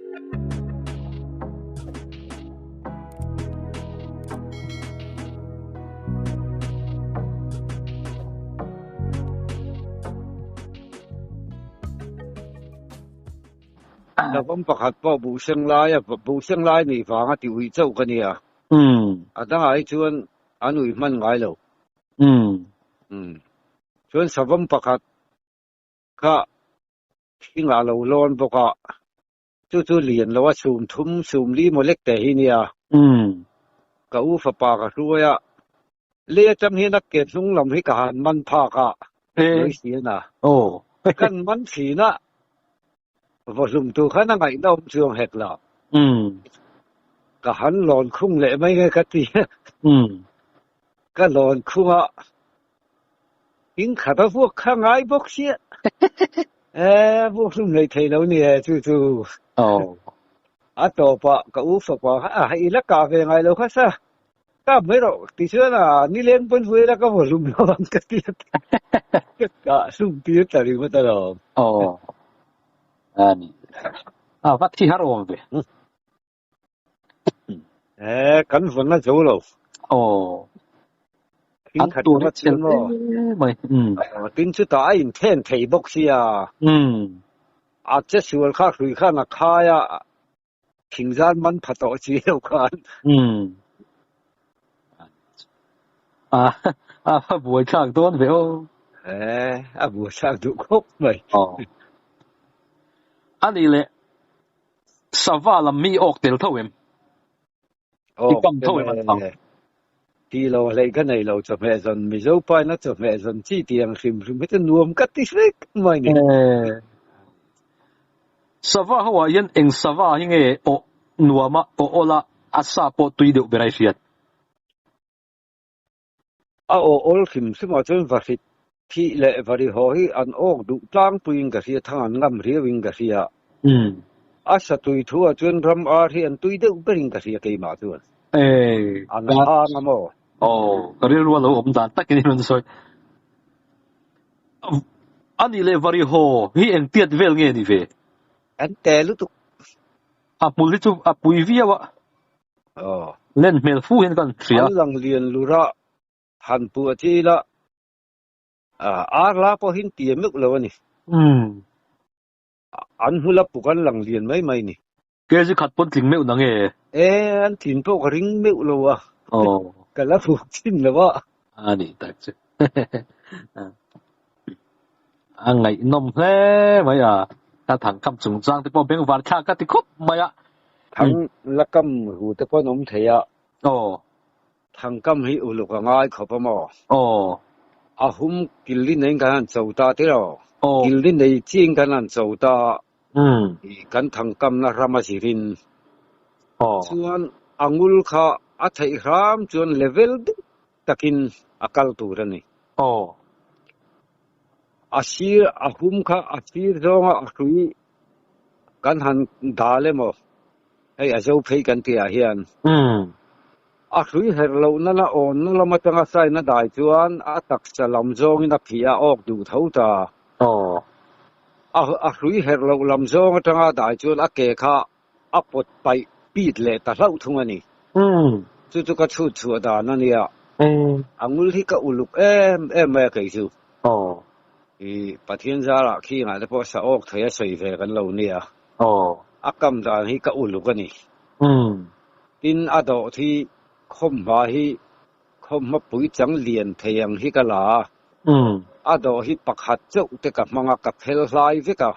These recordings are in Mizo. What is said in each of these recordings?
Savawm pakhat pawh buhseng lai a buhseng lai nih vanga ti uih chauh ka nia. A dangah hi chuan an uih hman ngai lo. Chuan savawm pakhat kha thingah a lo lawn bawk a, chu chu lian lo a sum thum sum li maw lek teh hi nia. Ka u fapa ka hruai a, lei atang hian a ke hnung lam hi ka han man phak a, nui sian a. Kan man thin a, vawhlum tur khan a ngaihna awm chuang hek lo. Ka han lawn khung leh mai nge ka ti a, ka lawn khung a. In khat a vuak kha ngai bawk sia. E, vuak hlum nei thei lo ni e, chu chu. Oh. A tawpah ka u fapa kha a i la kah ve ngai lo kha sa. Kap mai rawh ti chuan a nileng pawn vui la ka vaw hlum lo ang ka ti a. Ka kah hlum tir ta ringawt alawm. Oh. Ani. A va thi har awm ve. E, kan vawn a zo lo. Aw. Thing An khat tur anga hi chel chuan maw. hle mai. Mm. Tin chutah a inthen thei bawk sia. Mm. A che sual kha hrui khan a khai a, thingzan man pha tawh chi lo khan. Mm. A a buai thlak dawn ve aw. E, a buai thlak duh khawp mai. Aw. Ani leh Sava lam mi awk tel tho em? I Awk kam tel tho em an thang? e. Ti lo hlei ka nei lo chawhmeh zawn Mizo paina chawhmeh zawn chi tih ang hrim hrim hi chu nuam ka ti hrek mai ni. E. Sava ho ah hian eng sava hi nge awh nuam a awh awl a a sa pawh tui deuh ber a i hriat? A awh awl hrim hrim ah chuan vahrit thih leh varihaw hi an awk duh tlangpuiin ka hria, thang an ngam riauin ka hria. A sa tui thu ah chuan ram ar hi an tui deuh berin ka hria keimah chuan. An hang a maw? Aw, ka rilru a lo awm dan takin i rawn sawi. A nih leh varihaw hi engtiat vel nge ni ve? An te lutuk. A hmul hi chu a pui viau a. Aw. Len hmel fu hian kan hria. An lang lian lur a, han puh a chi ila, ar la pawh hi an ti meuh lo a ni. Umm. An hmul a puk an lang lian mai mai ni. Kg khat pawn tling meuh na nge? E, an tlin pawh ka ring meuh lo a. Aw. Ka la puk chin lo a. A ni tak chu. A ngaihnawm hle mai a, ka thangkam chungchang te pawh bengvar thlak ka ti khawp mai a. Thang la kam hu te pawh an awm thei a. Aw. Thangkam hi uluk a ngai khawp a maw? Aw. A hum killi neiin kan han cho ta tiraw? Aw. Killi nei chiin kan han cho ta. Umm. Kan thangkamna ram a zirin. Aw. Chuan a ngul kha a theih hram chuan level dik takin a kal tur a ni. Aw. A sir a hum kha a sir zawnga a hrui kan han dal emaw hei a zo phei kan tih ah hian. Umm. A hrui herh lohna la awnna lam atanga sign a dai chuan a taksa lam zawngin a phih a awk duh tho ta. Aw. A a hrui herh loh lam zawng atanga a dai chuan a ke kha a pawt paih pit leh ta hlauh thung a ni. Chu chu ka chhut chhuah dan a nia. A ngul hi ka uluk em em mai a kei chu. I Pathian zarah khingah te pawh sa awk thei a sawi ve kan lo nia. A kam dan hi ka uluk a ni. Tin a dawh hi khawmhma hi khawmhma pui chang lian thei ang hi ka la a. A dawh hi pakhat chauh te ka hmang a, ka phel hlai vek a.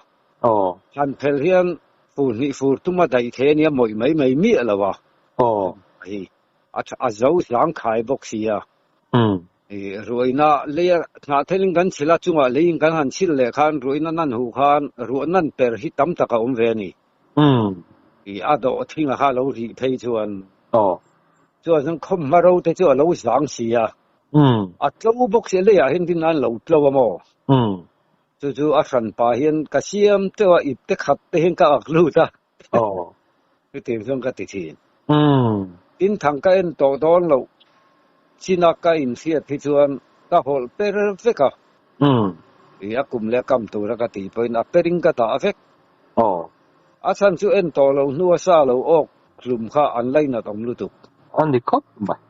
Aw. Han phel hian fur hnih fur tum a daih thei a nia mawih mai mai miah lo a. Aw. Hi a tha a zo zang khai bawk si a. Umm. Hi ruaina lei a hnah thelin kan chhilh a chungah leiin kan han chhilh leh khan ruaina nan huh khan ruah nan per hi tam tak a awm ve a ni. Umm. Hi a dawh thing a kha a lo rih phei chuan. Aw. Chuan chuan khawmhma ro te chu a lo zang si a. Umm. A tlo bawk si a leiah hian tin an lo tlo a maw? Umm. Chu chu a hran pah hian ka siam teuh a, ip te khat te hian ka ak lut a. Aw. Chutiang chuan ka ti thin. Umm. Tin thang ka en tawh dawn loh chin a ka inhriat hi chuan ka hawlh per vek a. Umm. I a kum leh a kam tura ka tih pawhin a perin ka dah vek. Aw. A chhan chu en tawh lo hnua sa lo awk hlum kha an lainat awm lutuk. A ni khawp mai.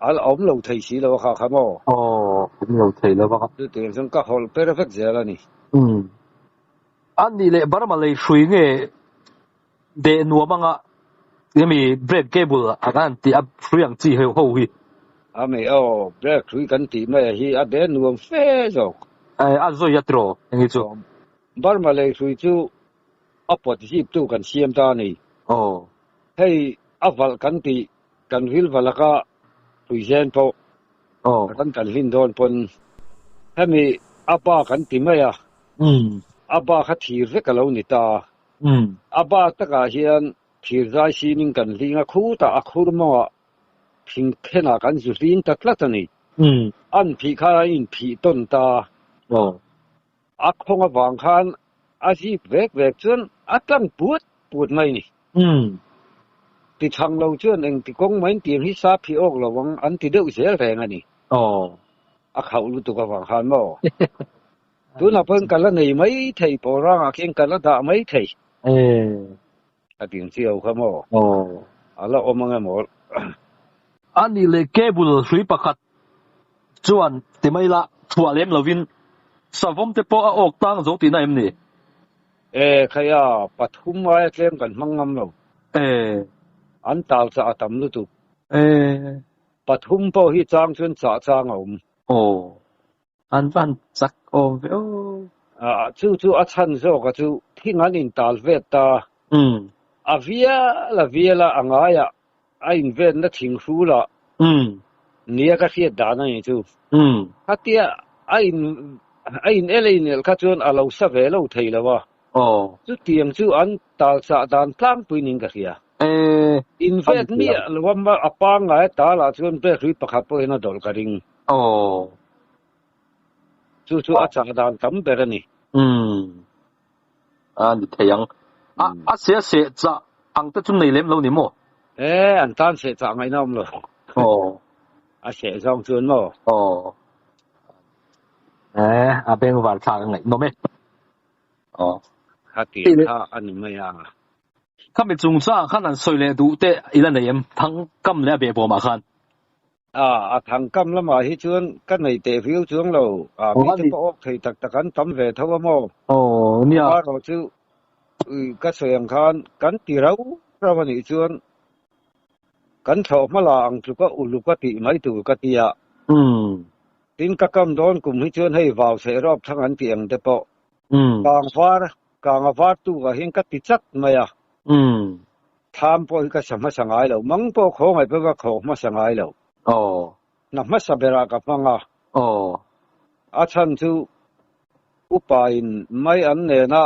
A awm lo thei si lo a kha kha maw? Aw, awm lo thei lo a. Chutiang chuan ka hawlh per vek zel a ni. Umm. A nih leh Burma lei hrui nge deh nuam anga emi break cable ang an tih a hrui ang chi ho hi. A mi aw, break hrui kan tih mai a hi a deh nuam fe zawk. A zawi a tiraw eng hi chu. Burma lei hrui chu a pawt zip tu kan siam ta a ni. Aw. Hei a valh kan tih kan vil valaka hrui zen pawh kan kan hlin dawn pawn hemi a ba kan ti mai a, a ba kha thir vek a lo ni ta. A ba takah hian thir zai sining kan hling a, khutah a khur mawngah thing khenah kan zu hling ta tlat a ni. An phih kha a inphih tawn ta. A khawng avang khan a zip vek vek chuan a tlang puat puat mai ni. Ti chhang lo chuan engti kawng mai tiang hi sa phih awk lo ang an ti deuh zel reng a ni. A khauh lutuk avang khan maw? Tunah pawhin ka la nei mai thei, pawhrangah khian ka la dah mai thei. A ding chiau kha maw? A la awm ang emaw? A nih leh cable hrui pakhat chuan ti mai la chhuah lem lovin savawm te pawh a awk tang zo tihna em ni? E, khaia, pathum aia tlem kan hmang ngam lo. E. An tau chah a tam lutuk. E. Pathum pawh hi chang chuan chah chang a awm. Aw. An van chak awm ve aw. Ah, chu chu a chhan zawk a chu thing an intal vet ta. Umm. A vial a vial a, a ngaiah a invetna thing hrul ah. Umm. Nia ka hriat dan a ni chu. Umm. Khatia a in a in el a in el kha chuan a lo sa ve lo thei lo a. Aw. Chutiang chu an tal chah dan tlangpui niin ka hria. E. Invet miah lo a, a pangngai a tal ah chuan bag hlui pakhat pawhin a dawlh ka ring. Aw. Chu chu a chah dan tam ber a ni. Umm. A ni thei ang. A a seh a seh chah ang te chu nei lem lo ni maw? E, an tan seh chah ngaihna awm lo. Aw. A seh zawng chuan maw? Aw. E, a bengvar thlak a ngaihnawm e. Aw. Khatiang kha a ni mai a. Khami chungchang khan an sawi leh duh te i la nei em? Thangkam leh a behbawmah khan. A, a thangkam lamah hi chuan ka nei teh viau chuang lo. A, mite pawh awk thei tak tak an tam ve tho a maw? Aw, nia. Amaherawh chu ka sawi ang khan kan ti rau rau a nih chuan kan thlawh hma la ang tluka uluk a tih mai tur ka ti a. Tin, ka kam dawn kum hi chuan hei vau chheh rawp thlang an tih ang te pawh kang var, kang a var tuk ah hian ka ti chat mai a. Thlam pawh hi ka sa hmasa ngai lo, mang pawh khaw ngaih pawh ka khawh hmasa ngai lo. Hna hmasa berah ka hmang a. A chhan chu upa in mai an nena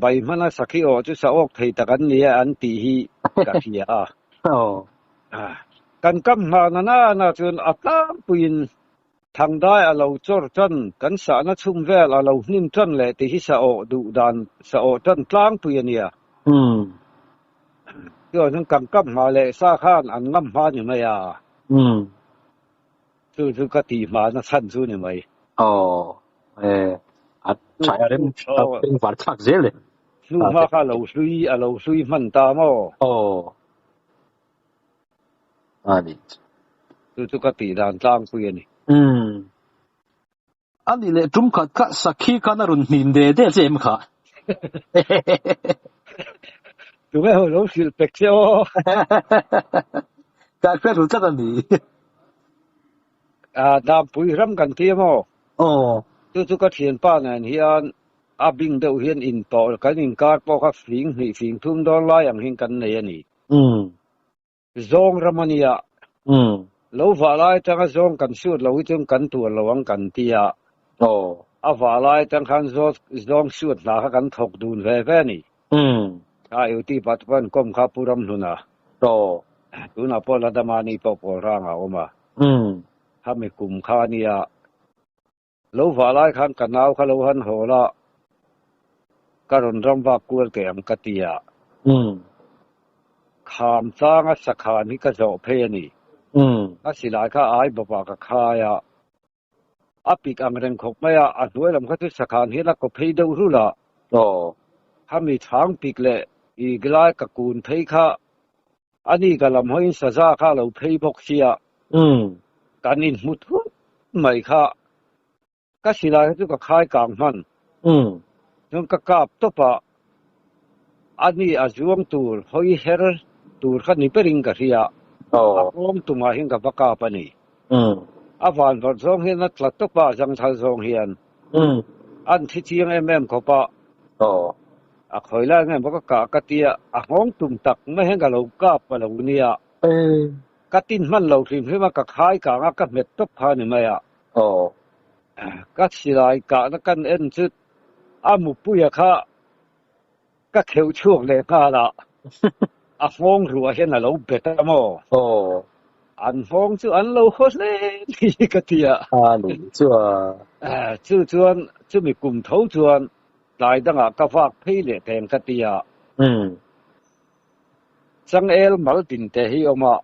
bai hmana sakhi awh chu sa awk thei tak an ni a an tih hi ka hria a. Kan kam hna na na chuan a tlangpuiin Thangdai a lo chawr tan, kan sahna chhum vel a lo hnim tan leh tih hi sa awh duh dan sa awh tan tlangpui a nia. Chuan chuan kan kap hma leh sa khan an ngam hma ni mai a. Chu chu ka tih hma na chhan chu ni mai. Aw, e, a tha a rem a peng var thlak zel e. Hnu hma kha a lo hlui a lo hlui hman ta maw? Aw. A ni. Chu chu ka tih dan tlangpui a ni. Umm. A nih leh tum khat kha sakhi khan a rawn hnim de de che em kha? Tunge ho lo hrilh pek che aw. Ka hriat ru tlat a ni. Ah, Dampui ram kan ti emaw? Aw. Chu chu ka thianpa nen hian a bing deuh hian inpawh kan inkar pawh kha fing hnih fing thum dawn lai ang hian kan nei a ni. Umm. Zawng ram a nia. Umm. Lo vah lai atanga zawng kan suat lo hi chuan kan tuar lo ang kan ti a. Aw. A vah lai atang khan zawng suat hna kha kan thawk dun ve ve a ni. Umm. A euti pa te pawh an kawm kha Pu Ramhluna. Aw. Tunah pawh Ladamani pawh Pawlrang a awm a. Umm. Khami kum kha a nia. Lo vah lai khan ka nau kha lo han hawl a, ka rawn ram vak kual teh ang ka ti a. Kham changa sakhan hi ka zawh phei a ni. Ka silai kha ai bawpah ka khai a, a pik ang reng khawp mai a, a hnuai lam kha chu sakhan hian a kaw phei deuh rulh a. Khami chhang pik leh i lai ka kun phei kha ani ka lam hawiin saza kha a lo phei bawk sia. Kan inhmu thut mai kha. Ka silai kha chu ka khai kang hman. Chuan ka kap tawp a, ani a zuang tur hawi her tur kha ni berin ka hria. A kawng tumah hian ka va kap a ni. A van vawrh zawng hian a tla tawp a, zangthal zawng hian. An thi chiang em em khawp a. A khawi lai nge maw ka kah ka tia, a nghawng tum tak mai hian ka lo kap a lo nia. Ka tin hman lo hrim hrim a, ka khai kang a, ka hmet tawp kha a ni mai a. Ka silai kahna kan en chu a mupuia kha ka kheuh chhuak leh nghal a, a nghawng ruah hian a lo bet a maw? An nghawng chu an lo haw hle ni ka ti a. Chu chuan chumi kum tho chuan tlai dangah ka vak phei leh teng ka ti a. Changel mal din te hi awm a.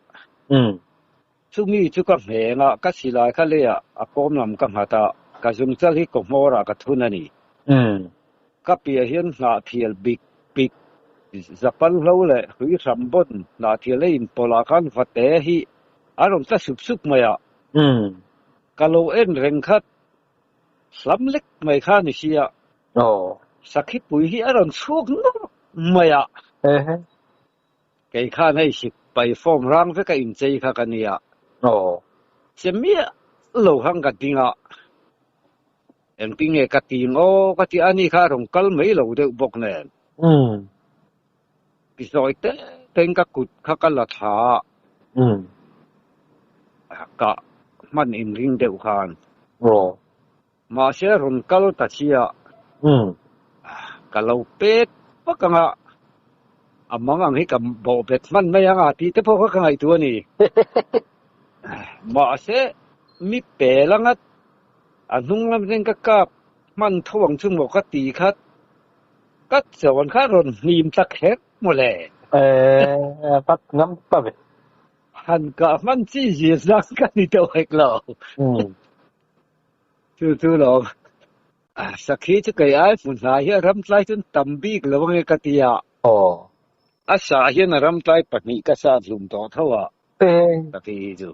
Chumi chu ka ngheng a, ka silai kha leiah a kawm lam ka nghat a, ka zungchal hi kaw hmawrah ka thun a ni. Ka piah hian hnahthial bik bik zapal hlo leh hrui hram bawn hnahthial a inpawlh ah khan vate hi a rawn tla sup sup mai a. Ka lo en reng khat hlam lek mai kha a ni sia. Sakhipui hi a rawn chhuak nawk mai a. Kei khan hei sik pai form rang vek a inchei kha ka nia. Che miah lo hang ka ding a, engtin nge ka ti ngaw ka ti a ni kha a rawn kal mai lo deuh bawk nen. Ti zawi te tein ka kut kha ka la thla a, ka hman inring deuh khan. Mahse rawn kal ta chiah. Ka lo pek vak ang a, a mang ang hi ka bawh bet hman mai ang a tih te pawh kha ka ngaihtuah a ni. Mahse mi pel anga a hnung lam atangin ka kap hman tho ang chu maw ka ti kha ka chawn kha a rawn hnim ta kher mawle. Pat ngam ta ve. Han kah hman chi zir zang ka ni deuh hek lo. Chu chu lo sakhi chu kei ai hmun hnai hi a ram tlai chuan tam bik lo ange ka ti a. A sah hian a ram tlai pahnih ka sat hlum tawh tho a sakhi hi chu.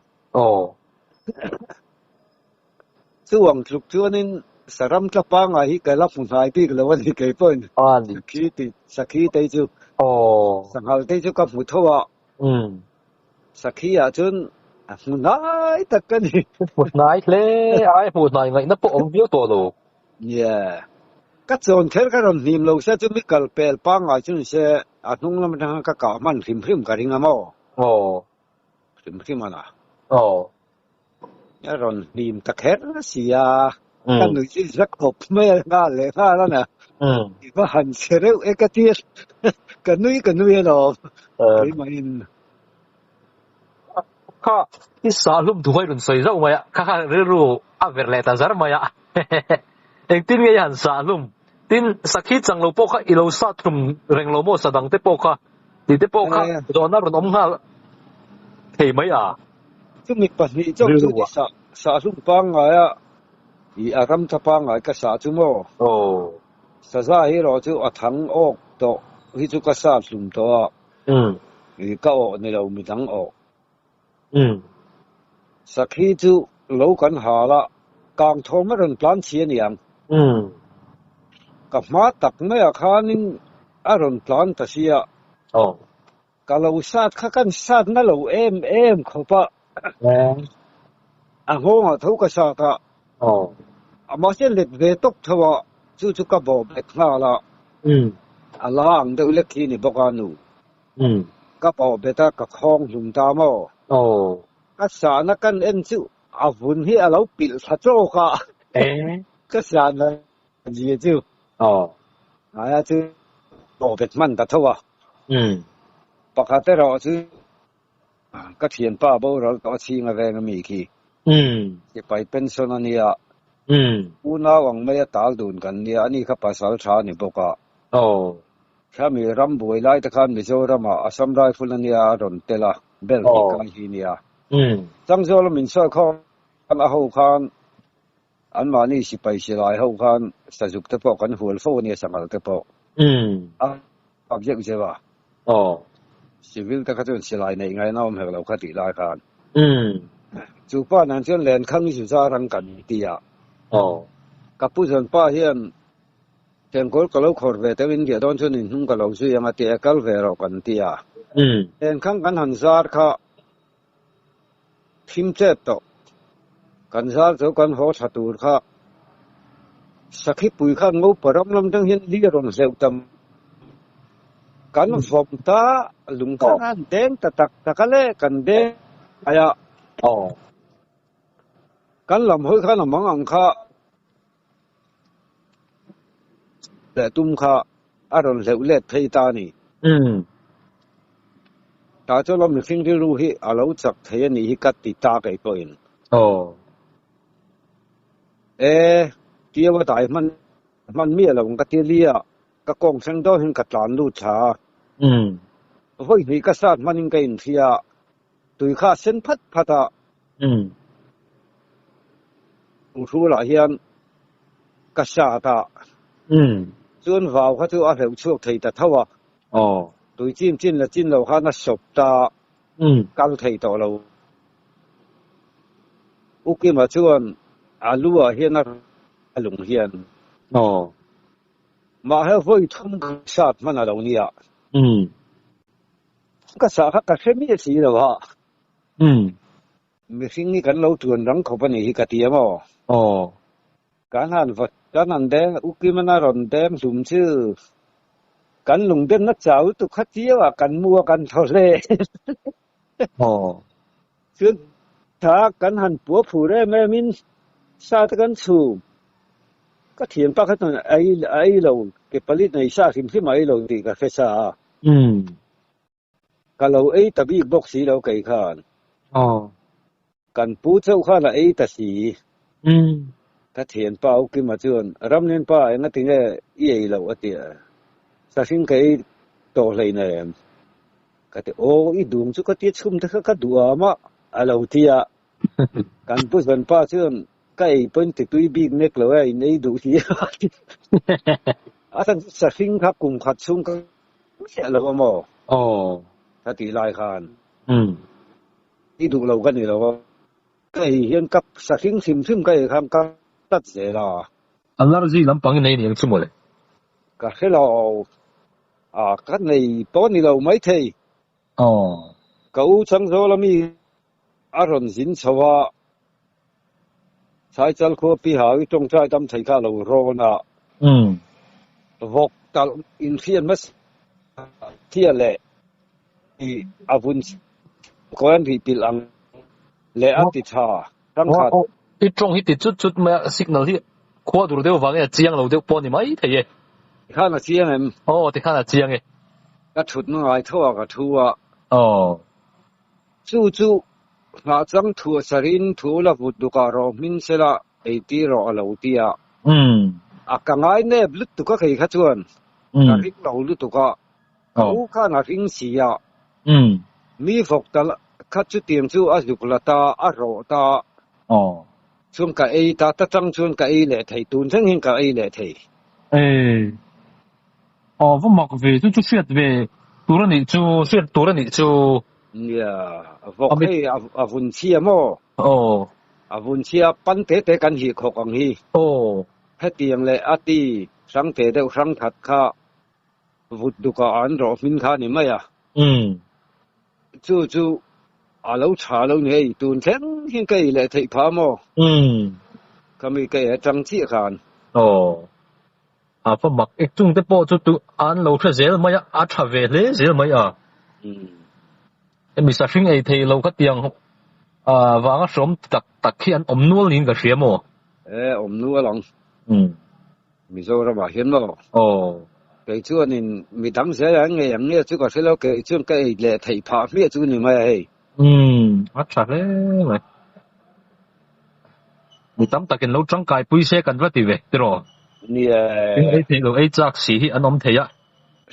Chu ang tluk chuanin sa ram tla pangngai hi ka la hmu hnai bik lo a ni kei pawhin sakhi tih sakhi te chu sanghal te chu ka hmu tho a. Sakhi ah chuan a hmu hnai tak ka ni. Hmu hnai hle ai hmu hnai ngaihna pawh awm viau tawh lo. Yeah. Ka chawn kher ka rawn hnim lo se chu mi kal pel pangngai chu ni se a hnung lam atanga ka kah hman hrim hrim ka ring a maw? Aw. Hrim hrim a na. Aw. A rawn hnim ta kher si a, ka nuih chu za khawp mai a nghal leh nghal a na. I va han che reuh e ka ti a, ka nui ka nui alawm keimahin. Kha i sah hlum duh a i rawn sawi zauh mai a, kha kha rilru a verh leh ta zar mai a. Engtin nge i han sah hlum? Tin, sakhi chang lo pawh kha i lo sat hlum reng lo maw sa dang te pawh kha tih te pawh kha zawhna rawn awm nghal thei mai a. Chumi pahnih chauh chu ni sah sah hlum pangngai a, i a ram tha pangngai ka sah chu maw? Saza hi erawh chu a thang awk tawh hi chu ka sat hlum tawh a, i ka awh ni lo midang awh. Sakhi chu lo kan hal a, kang thawm a rawn tlan chhi a niang. Ka hma tak maiah khanin a rawn tlan ta sia. Ka lo sat kha kan sat na lo em em khawp a, a nghawngah tho ka sat a, mahse let ve tawp tho a, chu chu ka bawh bet nghal a, a la ang deuh lek hi ni bawk a nu, ka bawh bet a ka khawng hlum ta maw? Ka sahna kan en chu a vun hi a lo pilh thla tawk a, ka sahna zia chu aia chu bawh bet hman ta tho a. Pakhat erawh chu ka thianpa boral tawh a chhing a veng ami khi. Sipai pension a nia. Unau ang mai a tal dun kan nia, ani kha pasal tha a ni bawk a. Khami ram buai lai te khan Mizoram ah Assam Rifle a nia a rawn tel a, bel hnih kai hi nia. Changzawl a min sawi khan a ho khan anmahni sipai silai ho khan sazuk te pawh kan hual fo a nia sanghal te pawh. A kap zeuh zeuh a. Civil te kha chuan silai neih ngaihna awm hek lo kha tih lai khan. Chu pa nen chuan lenkhang i zu zar ang kan ti a. Ka pu zawn pa hian Tengkawl ka lo khawr ve teuh in riah dawn chuan in hnung ka lo zui ang a ti a, kal ve rawh kan ti a. Lenkhang kan han zar kha thim tep tawh. Kan zar chu kan haw tha tur kha sakhi pui khan ngopa ram lam tang hian li a rawn hleuh ta kan vawm ta lung kha an deng ta tak tak a le kan deng ai a. Kan lam hawi khan a mang ang kha leh tum kha a rawn hleuh let phei ta a ni. Tah chuan aw mihring rilru hi a lo chak thei a nih hi ka ti ta kei pawhin. E, Tiau a dai hman hman miah lo ang ka ti lia, ka kawng thleng dawn hian ka tlan lut thla a. Vawi hnih ka sat hmanin ka inhria a, Tui kha a sen phat phat a. Hrulah hian ka sat a. Chuan vau kha chu a hleuh chhuak thei ta tho a. Tui chim chin la chin lo khan a sawp ta kal thei tawh lo. U Kima chuan a lu ah hian a lung hian. Mahse vawi thum ka sat hman a lo nia. Ka sah kha ka hre miah si lo a. Mihring hi kan lo tuan rang khawp a nih hi ka ti a maw? Kan han va kan han deng u Kimana rawn deng hlum chu kan lungdenna chau lutuk kha chiau ah kan mu a kan thaw hle. Chuan tha kan han pua phur em em in sa te kan chhum. Ka thianpa kha chuan a ei lo ke palit nei sa hrim hrim a ei lo tih ka hre sa a. Ka lo ei ta bik bawk si lo kei khan. Kan pu chauh khan a ei ta si. Ka thianpa U Kima chuan, Ramlinpa engati nge i ei loh a ti a. Sahring ka ei tawh hleinem. Ka ti, Aw, i dung chu ka tia chhum te kha ka duh a mah a lo ti a. Kan pu Zanpa chuan, Ka ei pawhin ti tui bik nek lo e, in ei duh hi a ti. A chhan chu sahring kha kum khat chhung ka miah lo a maw? Ka tih lai khan i duh lo ka ni lo a, ka ei hian ka sahring hrim hrim ka ei khan ka tlat zel a. Allergy lampang i nei ni ang chu mawle. Ka hre lo, a ka nei pawh ni lo maithei. Ka u Changzawl ami a rawn zin chho a, Saichal khua pi hau i tawngtai dam thei kha a lo rawn a, vawk talh inhriat hmasa thia leh i a vun kawi an rih pilh ang leh a ti tha hrangkhat. I tawng hi ti chut chut mai a, signal hi khua dur deuh vang e a chiang lo deuh pawh a ni mai thei e. Tikhan a chiang em? Aw, tikhan a chiang e. Ka thutna ngai tho a ka thu a. Aw. Chu chu hnah chang thuah sarin thu la vut dukah rawh hmin sela ei tir rawh a lo ti a. A ka ngai nep lutuk a kei kha chuan ka ring lo lutuk a, ka u khan a ring si a. Mi vawk ta kha chutiang chu a zuk la ta, a rawh ta. Chuan ka ei ta, ta tang chuan ka ei leh thei, tun thleng hian ka ei leh thei. Aw va mak ve chu chu hriat ve tur a nih chu hriat tur a nih chu. Nia vawk hei a vun chhia maw? Aw. A vun chhia pan te te kan hih khawk ang hi. Aw. Hetiang leh a ti hrang te deuh hrang khat kha vut dukah an rawh hmin kha a ni mai a. Chu chu a lo tha lo ni hei tun thleng hian ka ei leh theih phah maw? Khami ka ei atang chiah khan. Aw. A fa mak ek chung te pawh chu tu an lo hre zel mai a, a tha ve hle zel mai a. Hemi sahring ei thei lo kha tiang vanga hrawm tak tak hi an awm nual niin ka hria maw? E, awm nual ang. Mizoramah hian maw? Aw. Kei chuanin midang zel an ngei ang nge chu ka hre lo, kei chuan ka ei leh theih phah hmiah chu ni mai a hei. A tha hle mai. Mi tam takin lo tangkai pui se kan va ti ve tiraw? Nia. Thil ei theih loh ei chak si hi an awm thei a.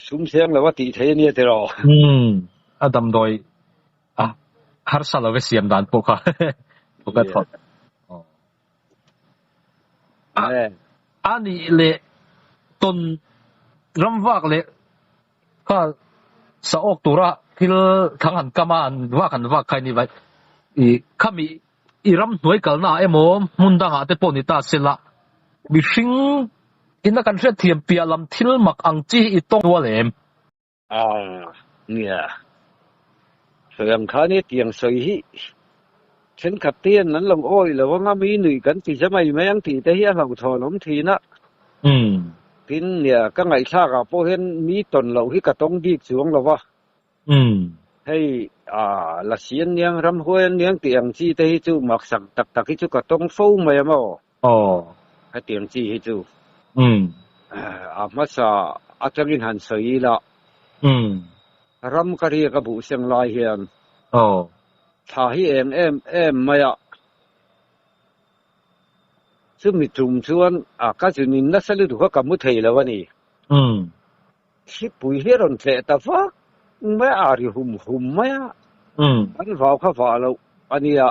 Sum seng lo a tih thei a nia tiraw? Umm a damdawi a harsa lo ve siam dan pawh kha thu ka thawt. A nih leh tawn. Ramvak leh kha sa awk tura thil thang han kam a, an vak han vak kha a ni vai. Ih khami i ramhnuai kalna ah emaw hmun dangah te pawh ni ta se la, mihring ina kan hriatthiam piah lam thil mak ang chi hi i tawng nual em? A nia, sawi ang khan i tiang sawi hi thenkhat te hian an lo awih lo anga mi nuih kan ti za mai mai ang tih te hi a hlauhthawn awm thin a. Tin, nia, ka ngaihthlak ah pawh hian mi tawn loh hi ka tawng bik chuang lo va. Hei, a la si an niang, ramhuai an niang tih ang chi te hi chu maksak tak tak hi chu ka tawng fo mai a maw? Hetiang chi hi chu a hmasa atangin han sawi ila ram ka riak a buh seng lai hian thla hi eng em em mai a, chumi tum chuan a ka zunin nasa lutuk a ka mu thei lo a ni. Thlipui hi a rawn tleh ta vak mai a, a ri hum hum mai a, kan vau kha vah loh a nia.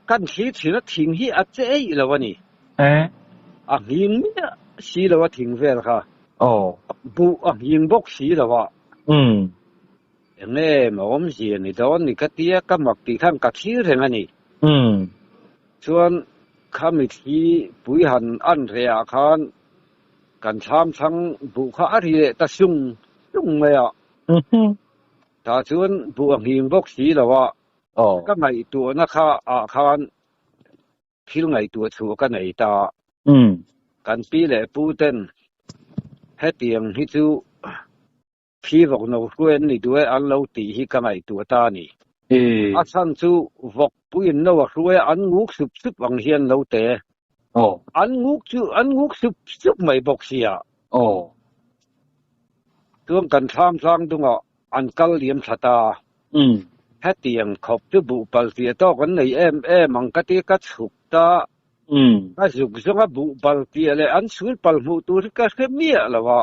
Kan thli thin a thing hi a che eih lo a ni. A nghing miah si lo a thing vel kha. Buh a nghing bawk si lo a. Enge maw awmzia ni dawn ni ka tia ka mak tih khan ka thlir reng a ni. Chuan khami thli pui han an reh ah khan Kan thlam thlang buh kha a ri leh ta sung sung mai a. Tah chuan buh a nghing bawk si lo a, ka ngaihtuahna kha ah khan thil ngaihtuah chhuah ka nei ta. Kan pi leh pu ten hetiang hi chu Phi vawk no hruai an ni duh e an lo tih hi ka ngaihtuah ta a ni. A chhan chu vawk puiin no a hruai a, an nguk sup sup ang hian lo te. An nguk chu an nguk sup sup mai bawk sia. Chuan kan thlam tlang dungah an kal liam thla ta. Hetiang khawp chu buh pal tia tawk an nei em em ang ka ti ka chhuk ta. Ka zuk zawnga buh pal tia leh an chhul pal hmuh tur hi ka hre miah lo a.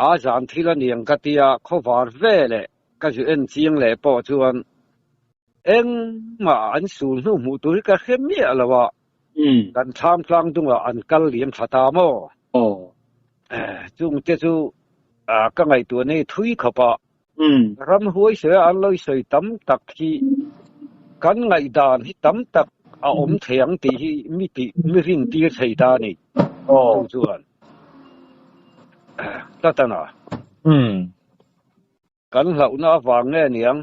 A zan thil a niang ka tia khawvar ve leh ka zu en chiang leh pawh chuan engmah an sul hnu hmuh tur hi ka hre miah lo a. Kan thlam tlang dungah an kal liam tha ta maw? Chungte chu ka ngaihtuah nei thui khawp a. Ramhuai sawi a an lo sawi tam tak hi kan ngaihdan hi tam tak a awm thei ang tih hi mi tih mi rin tir thei ta a ni. Chu chuan Tatana kan hlauhna avang nge niang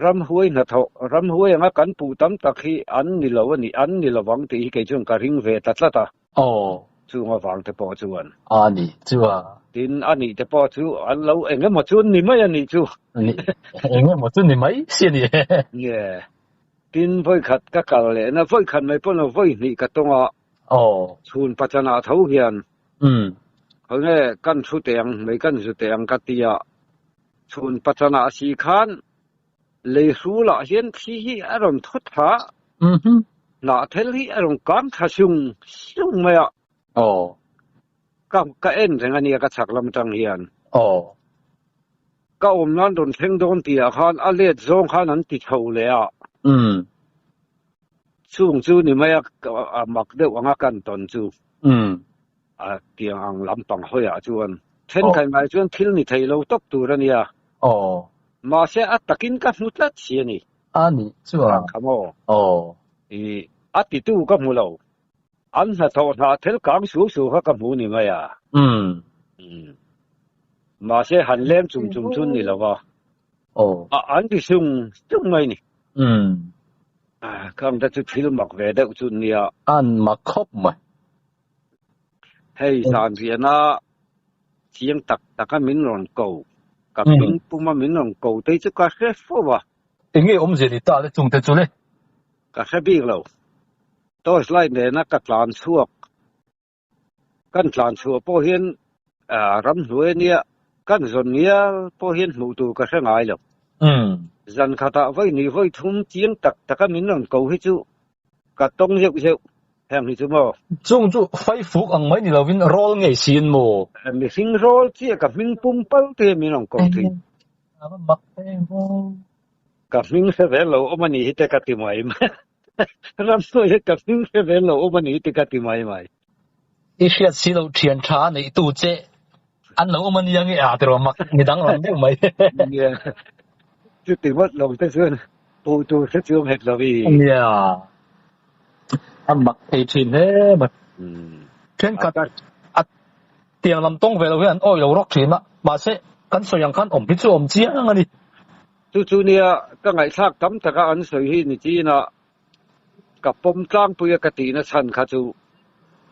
ramhuai hnathawh ramhuai anga kan puh tam tak hi an ni lo a ni an ni lovang tih hi kei chuan ka ring ve ta tlat a. Aw. Chung avang te pawh chuan. A ni chu a. Tin, a nih te pawh chu an lo eng emaw chu ni mai a nih chu. Ni, eng emaw chu ni mai si a ni. Nge. Tin, vawikhat ka kal leh na, vawikhat mai pawh lo vawi hnih ka tawng a. Aw. Chhun pachanah tho hian. Umm. Khawnge kan thu teh ang, mei kan zu teh ang ka ti a. Chhun pachanah si khan Lei hrulah hian thli hi a rawn thaw tha a, hnahthel hi a rawn kang tha sung sung mai a. Ka ka en reng a nia ka chhak lam atang hian. Ka awm nan rawn thleng dawn tihah khan a let zawng khan an ti chho leh a. Chung chu ni mai a, a mak deuh anga kan tawn chu. A tiang ang lampang hawiah chuan thenkhat ngai chuan thil ni thei lo tawp tur a nia. Mahse a takin ka hmu tlat si a ni. A nih chuan. Kha maw? I a titu ka hmu lo. An hnathawh hnah thel kang suau suau kha ka hmu ni mai a. Mahse han leng chum chum chu ni lo va. A an ti sung sung mai ni. Khang te chu thil mak ve deuh chu nia. An mak khawp mai. Hei zanriahna chiang tak taka min rawn ko, ka hming puma min rawn ko te hi chu ka hre fo a. Enge awmzia ni ta le chungte chu le? Ka hre bik lo. Torch light nena ka tlan chhuak, kan tlan chhuah pawh hian ramhnuai ania kan zawn ngial pawh hian hmuh tur ka hre ngai lo. Zan khatah vawi ni vawi thum chiang tak taka min rawn ko hi chu ka tawng zeuh zeuh. Heng hi chu maw? Chung chu faifuk ang mai ni lovin rawl ngei siin maw? Mihring rawl chiah ka hming pum pal te hian min rawn ko thin. A va mak em aw. Ka hming hre vel lo awm a nih hi te ka ti mai mai. Ramhnuai hi ka hming hre vel lo awm a nih hi te ka ti mai mai. I hriat si loh thian tha a neih tu che an lo awm a nia nge a tiraw mak ni dang lam deuh mai. Nia, chuti ngawt lo te chuan puh tur hre chuang het lo i. Nia, a mak thei thin hle mai. Thenkhat a tiang lam tawng ve lo hian an awih lo rawk thin a, mahse kan sawi ang khan awm hi chu awm chiang a ni. Chu chu nia ka ngaihthlak tam taka an sawi hi ni chin a, Ka pawm tlangpui a ka tihna chhan kha chu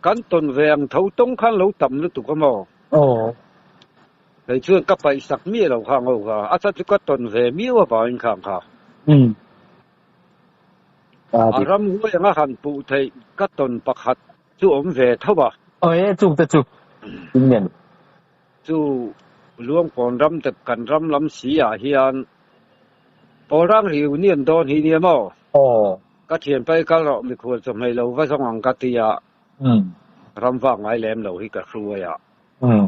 kan tawn ve ang tho tawng khan lo tam lutuk a maw? Aw. Kei chuan ka paih sak miah lo kha ngo kha, a chhan chu ka tawn ve miau avangin kha ang kha. Umm. A ram huai anga han puh theih ka tawn pakhat chu awm ve tho a. Aw e, chungte chu in nen. Chu Luangpawn ram te kan ram lam si ah hian Pawlrang reunion dawn hi nia maw? Aw. Ka thianpa i kal rawh mikhual chawhmeh lo va zawng ang ka ti a. Umm. Ram vak ngai lem lo hi ka hruai a. Umm.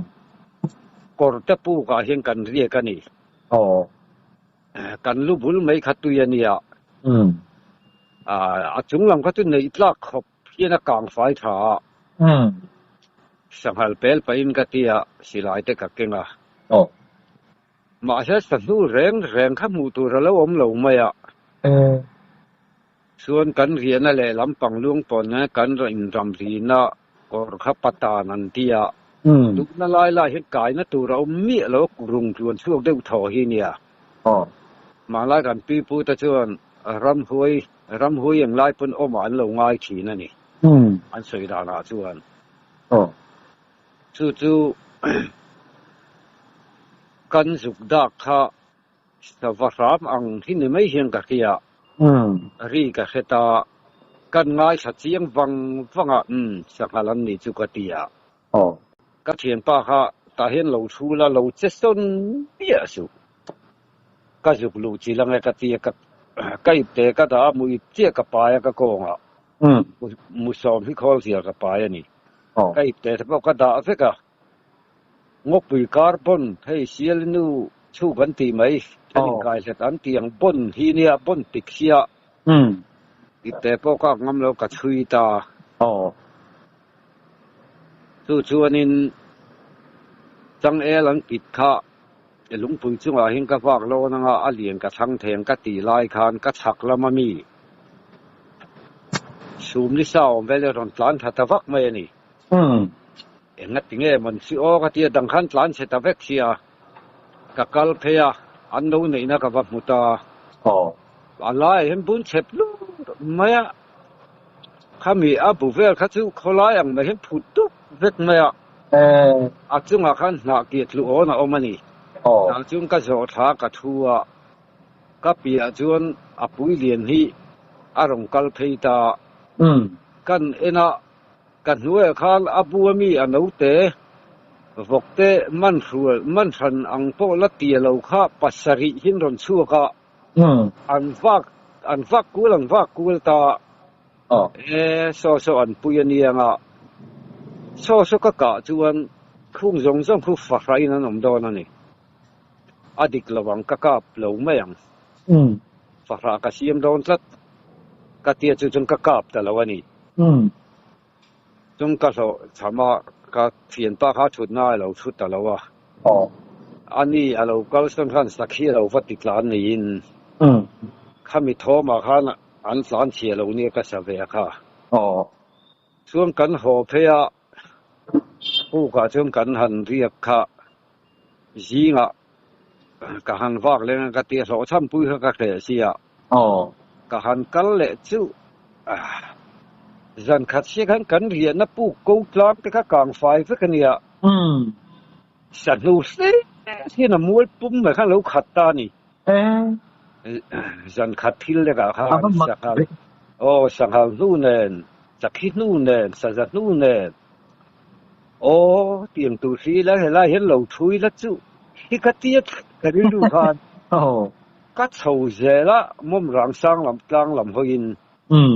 Kawr te puk ah hian kan riak a ni. Aw. Kan lu bul mai kha tui a nia. Umm. A chung lam kha chu neih tlak khawp hian a kang fai tha a. Umm. Sanghal pel pahin ka ti a, silai te ka keng a. Aw. Mahse sahnu reng reng kha hmuh tur a lo awm lo mai a. Umm. Chuan kan riahna leh lampang luang pawn kan inram rina kawr kha patan an ti a. Umm. Duhna lai lai hian kaina tur a awm miah lo a, rung tluan chhuak deuh thaw hi nia. Aw. Hmanlai kan pipu te chuan ramhuai ramhuai englai pawn awmah an lo ngai thin a ni. Umm. An sawi danah chuan. Aw. Chu chu kan zuk dak kha sava hram ang hi ni mai hian ka hria. Umm. Ri ka hre ta. Kan ngaithla chiang vang vang a, umm, sanghal an ni chu ka ti a. Aw. Ka thianpa kha tah hian lo thu la, lo che sawn miah suh. Ka zuk luh chi lang e ka ti a, ka ka ip te ka dah a, mu ip chiah ka pai a ka kawngah. Umm. Mu sawm hi khawl zia ka pai a ni. Aw. Ka ip te te pawh ka dah vek a. Ngawpui carbon hei sial nu chhuk an tih mai, then inkaihlet an tih ang bon hi nia, bon tik hi a. Umm. Ip te pawh ka ngam lo ka chhui ta. Aw. Chu chuanin changel an kit kha lungpui chungah hian ka vak lawn anga a lian ka thlang thei ang ka tih lai khan ka chhak lam ami sum ni sa awm vel hi a rawn tlan tha ta vak mai a ni. Umm. Engati nge mawn si aw ka ti a, dang khan tlan chhe ta vek sia. Ka kal phei a, an lo neihna ka va hmu ta. Aw. A laiah hian bun chep lut mai a, khami a bu vel kha chu khawlai ang mai hian phut dup vek mai a. Aw. A chungah khan hnah kiah tluh awn a awm a ni. Aw. Tah chuan ka zawh thla ka thu a, ka piah chuan a pui lian hi a rawn kal phei ta. Umm. Kan en a, Ka hnuaiah khan a bu ami a naute vawkte man hrual man hran ang pawh la tia lo kha pasarih hin rawn chhuak a, an vak an vak kual an vak kual ta e saw saw an pui a nia nga saw saw ka kah chuan khung zawng zawng khu fahrain an awm dawn a ni. A dik lo ang ka kap lo mai ang. Fahrah ka siam dawn tlat ka tia chu chuan ka kap ta lo a ni. Chung ka hlawh cham a, ka thianpa kha thutna a lo thut ta lo a. A ni a lo kal sawn khan sakhi a lo va ti tlan niin khami thawmah khan an tlan chhia lo nia ka sa ve a kha. Chuan kan haw phei a, pukah chuan kan han riak kha zingah ka han vak leng a ka ti a, hlawhchham pui kha ka hreh si a. Ka han kal leh chu zan khat sia khan kan riahna puk ko tlang te kha kang fai vek a nia. Sahnu hle hian a mual pum mai khan a lo khat ta a ni. Zan khat thil lekah khan sanghal aw sanghal hnu nen, sakhi hnu nen, saza hnu nen aw tiang tur hri ila helai hian lo thui la chu hi ka tia ka rilru khan ka chho zel a mawm rang sang lam tlang lam hawiin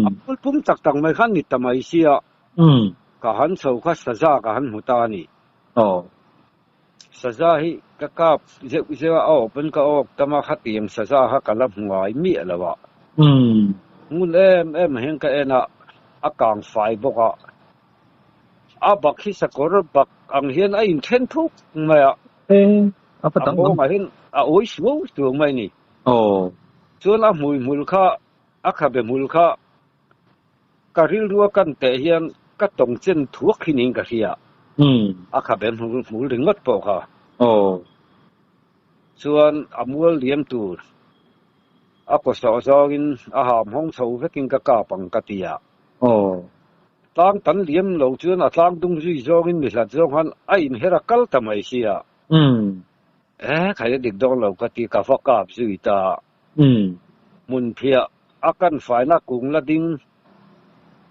a mual pum tak tak mai khan ni ta mai sia ka han chho kha saza ka han hmu ta a ni. Saza hi ka kap zeuh zeuh a, a awp in ka awk tam a, khatiang saza kha ka la hmu ngai miah lo a. Ngun em em hian ka en a, a kang fai bawk a. A bak hi sakawr bak ang hian a inthen thuk mai a. E, a va A dang lam. nghawngah hian a awi suau suau mai a ni. Aw. Chuan a hmui hmul kha, a khabe hmul kha ka rilru a kan teh hian ka tawng chen thuak hi niin ka hria. A khabe hmul hmul ringawt pawh kha. Aw. Chuan a mual liam tur a kaw sawh zawngin a ham hawng chho vekin ka kap ang ka ti a. Aw. Tlang tan liam lo chuan a tlang dung zui zawngin mi hlat zawng khan a inher a kal ta mai sia. E, khai a dik dawn lo ka ti, ka va kap zui ta. Hmun phiah a kan faina kung la ding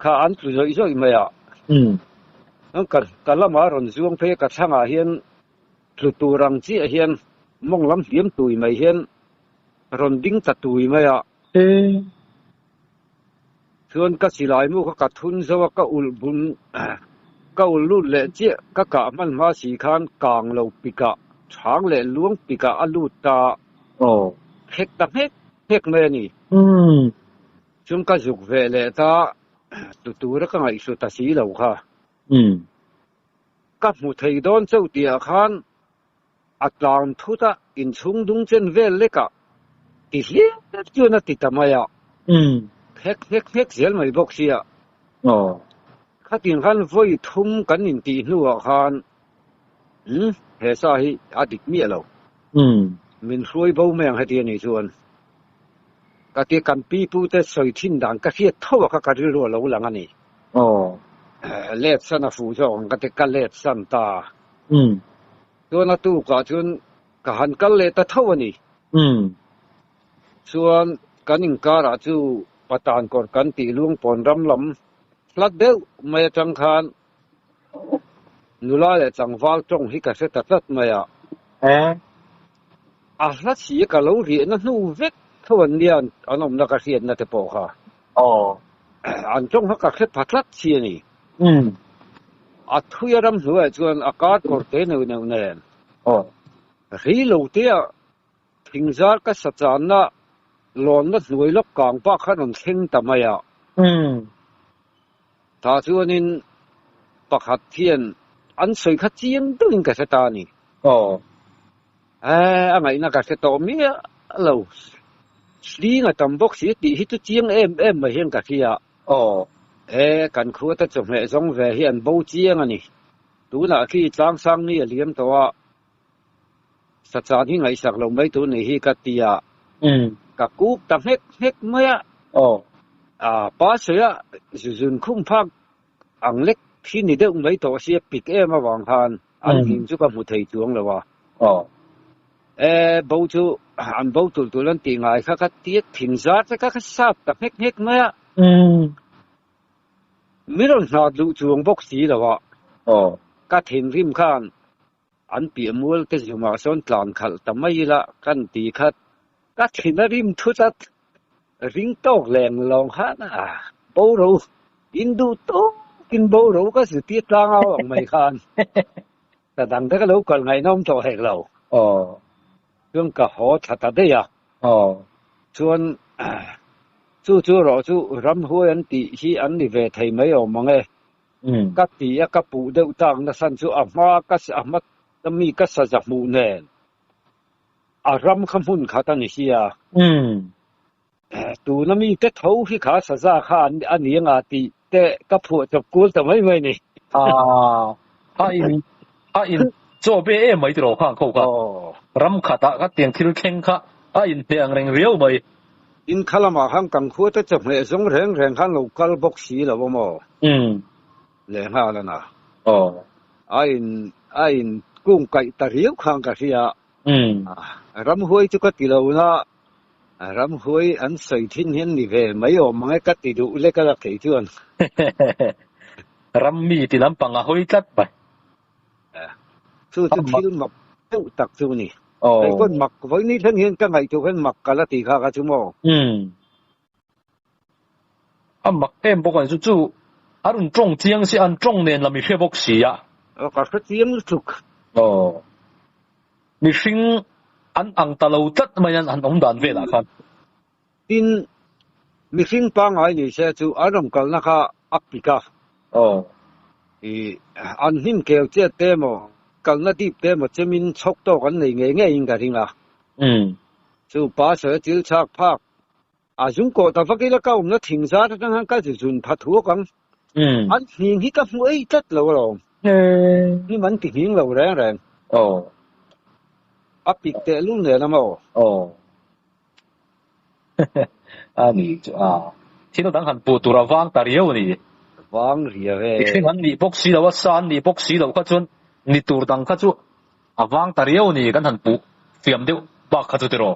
kha an tlu zawih zawih mai a. Ka ka lamah rawn zuang phei a, ka thlangah hian tlu tur ang chiah hian mawng lam hliam tui mai hian rawn ding ta tui mai a. Chuan ka silai mu kha ka thun zo a, ka ulh bun ka ulh lut leh chiah ka kah hman hma si khan kang lo pikah chhang leh luang pikah a lut ta khek ta nghek nghek mai a ni. Chuan ka zuk ve leh ta tu tura ka ngaihhlu ta si lo kha. Ka hmu thei dawn chauh tihah khan A tlang thut a, inchhung dung chen vel lekah ti hliah chuan a ti ta mai a. Nghek nghek nghek zel mai bawk sia. Khatin khan vawi thum kan intih hnuah khan umm he sa hi a dik miah lo. Min hruai bo mai ang heti a nih chuan ka ti kan pi pu te sawi thin dan ka hriat tho a kha ka rilru a lo lang a ni. Let san a fuh zawk ang ka ti ka let san ta. Chuan a tukah chuan ka han kal leh ta tho a ni. Chuan kan inkarah chu Patan kawr kan tih Luangpawn ram lam hlat deuh mai atang khan nula leh tlangval tawng hi ka hre ta tlat mai a. A hla si ka lo riahna hnu vek tho an nia an awmna ka hriatna te pawh kha. An tawng kha ka hre pha tlat si a ni. A thuia ram hnuaiah chuan a kar kawr te neuh neuh nen. Ri lo tea thingzar ka sa channa lawnna hnuai lawk kang pah kha rawn thleng ta mai a. Tah chuanin pakhat hian an sawi kha chiang deuhin ka hre ta a ni. A ngaihna ka hre tawh miah lo. Hling a tam bawk si tih hi chu chiang em em mai hian ka hria. E, kan khuata chawhmeh zawng ve hi an bo chiang a ni. Tunah khi tlangsang ni a liam tawh a, sachan hi ngaihsak lo mai tur ni hi ka ti a, ka kuk ta nghek nghek mai a. A pa sawi a, zuzun khum phak ang lek hi ni deuh mai tawh sia pik em avang khan an hlim chu ka hmu thei chuang lo a. E, bo chu an bo tulh tulh an tih ngai kha ka tiat thin zar te kha ka sap ta nghek nghek mai a. Mi rawn hnat luh chuang bawk si lo a. Ka thinrim khan an piah mual te zumah sawn tlan khalh ta mai ila kan ti khat. Ka thin a rim thut a, ring tawk leng lawng khan a bo ro in duh tawkin bo ro ka zu tir tlang au ang mai khan. Ka dang te ka lo kal ngaihnawm tawh hek lo. Chuan ka haw thla ta daih a. Chuan chu chu erawh chu ramhuai an tih hi an ni ve thei mai awm ang e. Ka ti a ka puh deuh tak nasan chu a hma ka a hma mi ka sa za hmuh nen a ram kha hmun khat a ni sia. Tuna mi te tho hi kha saza kha a ni anga tih te ka phuah chawp kual ta mai mai ni. A in a in chaw be em mai tiraw kha ang kho kha. Ram khatah kha tiang thil thleng kha a in hmeh ang reng riau mai. In kha lamah khan kan khua te chawhmeh zawng reng reng khan lo kal bawk si lo a maw? Lehnghal a na. A in a in kung kaih ta riau khan ka hria. Ramhuai chu ka ti lo na Ramhuai an sawi thin hian ni ve mai awm ang e ka ti duh lek a la thei chuan. Ram mi ti lampang a hawi tlat mai. Chu chu thil mak deuh tak chu ni. Kei pawn mak vawi ni thleng hian ka ngaihtuah hian mak ka la ti kha ka chu maw. A mak em bawk a ni chu chu a rawn tawng chiang si an tawng nen lam i hre bawk si a. Aw ka hre chiang lutuk. Aw. Mihring an ang ta lo tlat mai an han awm dan velah khan. Tin, mihring pangngai ni se chu an rawn kalna kha a pik a. Aw. I an hnim keu chiat te emaw, kalna dip te emaw chemin chhawk tawk an nei ngei ngeiin ka ring a. Chu pa sawi a chil chhak phak a zung kawh ta vak ila ka awmna thing zar atang hian ka zun pha thuak ang. An hning hi ka hmu ei tlat lo alawm. Hnim an ti hning lo reng reng. A pik tehlul nen a maw? A ni chu a thil dang han puh tur a vang ta riau a ni. Vang riau e. Mihring an nih bawk si lo a, sa an nih bawk si lo kha chuan ni tur dang kha chu a vang ta riau a ni kan han puh fiam deuh bak kha chu tiraw.